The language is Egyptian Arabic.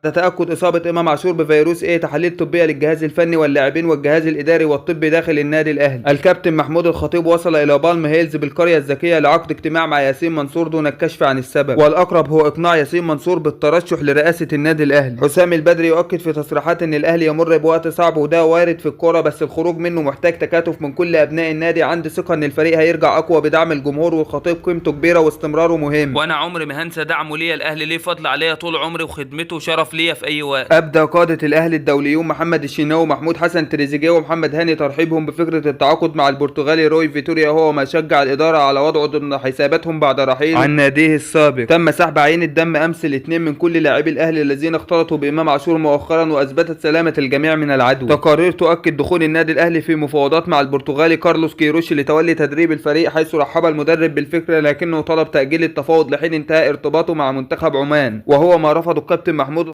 بعد تأكد إصابة إمام عاشور بفيروس إيه، تحاليل طبية للجهاز الفني واللاعبين والجهاز الإداري والطبي داخل النادي الأهلي. الكابتن محمود الخطيب وصل إلى بالم هيلز بالقرية الذكية لعقد اجتماع مع ياسين منصور دون الكشف عن السبب، والأقرب هو إقناع ياسين منصور بالترشح لرئاسة النادي الأهلي. حسام البدري يؤكد في تصريحات إن الأهلي يمر بوقت صعب وده وارد في الكورة، بس الخروج منه محتاج تكاتف من كل أبناء النادي. عندي ثقة إن الفريق هيرجع أقوى بدعم الجمهور، والخطيب قيمته كبيرة واستمراره مهم، وانا عمري ما هنسى دعمه ليا. الاهلي ليه فضل عليا طول عمري وخدمته شرف ليا في اي وقت. أبدى قادة الأهلي الدوليون محمد الشناوي ومحمود حسن تريزيجيه ومحمد هاني ترحيبهم بفكرة التعاقد مع البرتغالي روي فيتوريا، هو ما شجع الإدارة على وضعه ضمن حساباتهم بعد رحيله عن ناديه السابق. تم سحب عينة دم أمس الاثنين من كل لاعبي الأهلي الذين اختلطوا بإمام عاشور مؤخرا، وأثبتت سلامة الجميع من العدوى. تقارير تؤكد دخول النادي الأهلي في مفاوضات مع البرتغالي كارلوس كيروش لتولي تدريب الفريق، حيث رحب المدرب بالفكرة لكنه طلب تأجيل التفاوض لحين انتهاء ارتباطه مع منتخب عمان، وهو ما رفضه الكابتن محمود